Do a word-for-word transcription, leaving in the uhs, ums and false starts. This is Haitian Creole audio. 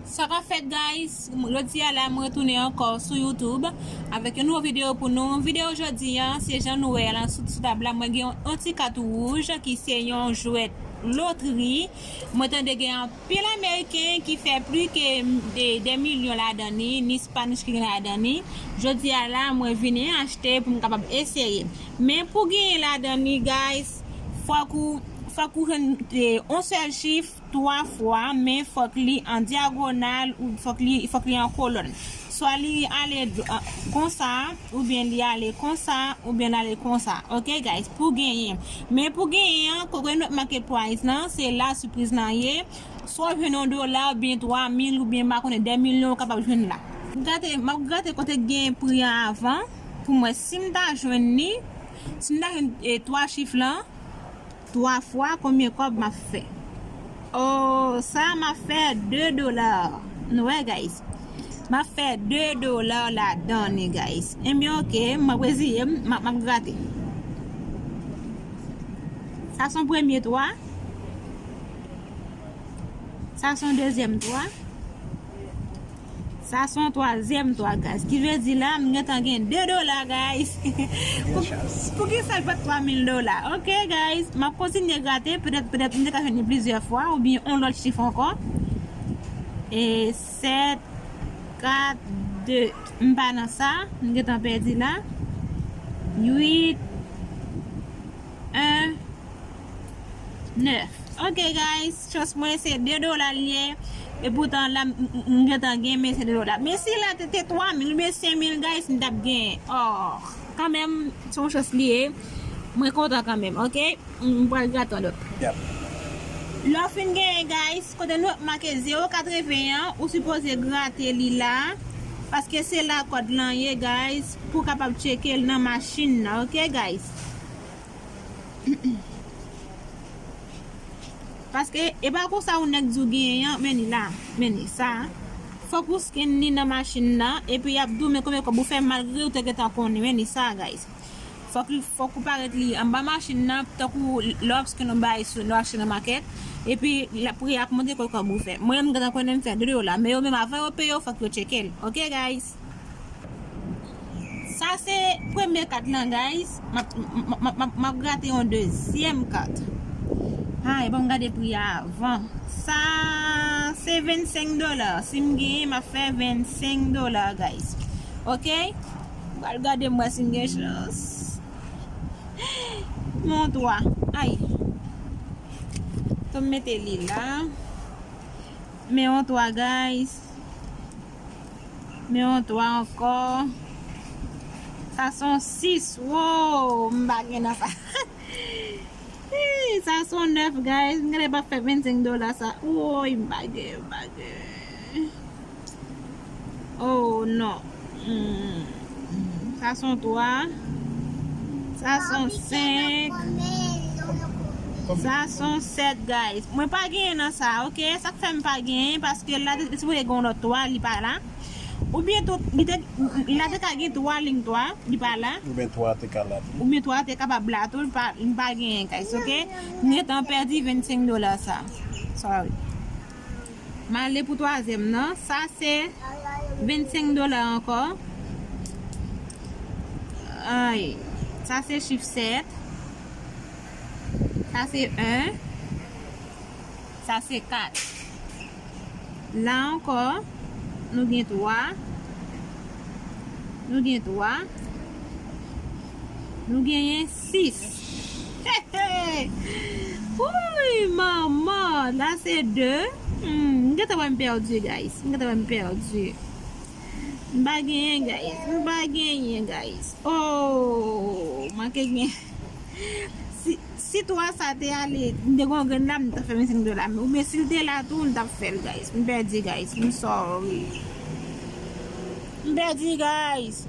Sa k ap fèt, guys? Jodi a la, mwen retounen ankò sou YouTube avèk yon nouvo videyo pou nou. Videyo jodi a, se jan nou wè la sou, sou tab la, mwen gen yon, yon ti kat wouj ki se yon jwèt lotri. Mwen tande gen anpil Ameriken ki fè plis ke de, de milyon ladan li, ni Spanish ki gen ladan li. Jodi a la, mwen vini achte pou m kapab eseye. Men pou genyen ladan li, guys, fòk ou, fòk ou jwenn, eh, yon sèl chif twa fwa, men fòk li an dyagonal ou fòk li, fòk li an kolòn. Swa li ale dw-, an, konsa, oubyen li ale konsa, oubyen li ale konsa. Ok, guys, pou genyen. Men pou genyen an, kote Wet Market Price lan, se la sipriz lan ye. Swa w jwenn yon dola, oubyen twa mil, oubyen m pa konnen, de milyon ou kapab jwenn la. Gade, m ap gade kote k gen pri an avan, pou m wè si m ta jwenn li, si m ta jwenn, eh, twa chif lan, twa fwa, konbyen kòb m ap fè? Oh, sa m ap fè de dola. Nou wè, guys. M ap fè de dola ladan li, guys. Ebyen, ok, m ap reziye m, m ap, m ap grate. Sa se yon premye twa. Sa se yon dezyèm twa. Sa se yon twazyèm twa, guys. Ki vle di la, m gentan gen de dola, guys. Pou, pou ki sa l pa t twa mil dola? Ok, guys. M ap kontinye grate. Petèt, petèt, m te ka jwenn li plizyè fwa, oubyen yon lòt chif ankò. E sèt, kat, de. M pa nan sa. M gentan pèdi la. Uit, en, nèf. Ok, guys, chans mwen se de dola l ye. E poutan la, m, m, m gentan gen, men se de dola. Men si la te, te twa mil oubyen senk mil, guys, m t ap gen. Oh, kanmenm, se yon chans li ye. Mwen kontan kanmenm, ok? M, m pral grate yon lòt. Yep. Lè w fin genyen, guys, kote nou make zewo katreven an, ou sipoze grate li la. Paske se la kòd lan ye, guys, pou w kapab tcheke l nan machin nan, ok, guys? Paske e pa konsa ou nèk di w genyen an, men li la, men li sa. Fòk ou scan li nan machin nan, epi y ap di w men konbyen kòb ou fè malgre ou te gentan konnen, men li sa, guys. Fòk li, fòk ou parèt li anba machin nan, tankou lè w ap scan yon bagay sou, lè w achte nan makèt, epi l ap, pri a ap monte kòb ou fè. Mwen menm, m gentan konnen m fè de dola, men yo menm avan yo peye w, fòk yo tcheke l. Ok, guys? Sa se premye kat lan, guys. M ap, m, m, m, m, m ap grate yon dezyèm kat. Ay, ban m gade pri a avan. Sa se vennsenk dola. Si m genyen, m ap fè vennsenk dola, guys. Ok? M pral gade m wè si m gen chans. Men yon twa. Ay. Fò m mete li la. Men yon twa, guys. Men yon twa ankò. Sa se yon sis. Wow, m pa gen nan sa. Hey, sa se yon nèf, guys. M genlè p ap fè vennsenk dola sa. Woy, m pa gen, m pa gen. Oh, non. Hmm. Sa se yon twa. Sa se yon senk. Sa se yon sèt, guys. Mwen pa genyen nan sa, ok? Sa k fè m pa genyen, paske la te, te sipoze gen yon lòt twa, li pa la. Oubyen tou, li te, la te ka gen twa liy twa, li pa la. Oubyen twa te ka la tou. Oubyen twa te kapab la tou, li pa, li pa genyen, guys, ok? M gentan pèdi vennsenk dola sa. Sorry. M ale pou twazyèm nan. Sa se vennsenk dola ankò. Ay. Sa se chif sèt. Sa se en. Sa se kat. La ankò, nou gen twa. Nou gen twa. Nou genyen sis. Wouy, manman, la se de. Hmm, m gentan wè m pèdi, guys. M gentan wè m pèdi. M pa genyen, guys. M pa genyen, guys. Oh, manke gen. Si, si twa sa te ale, m te gen yon grenn la, m t ap fè vennsenk dola. Oubyen si l te la tou, m t ap fè l, guys. M pèdi, guys. M sorry. M pèdi, guys.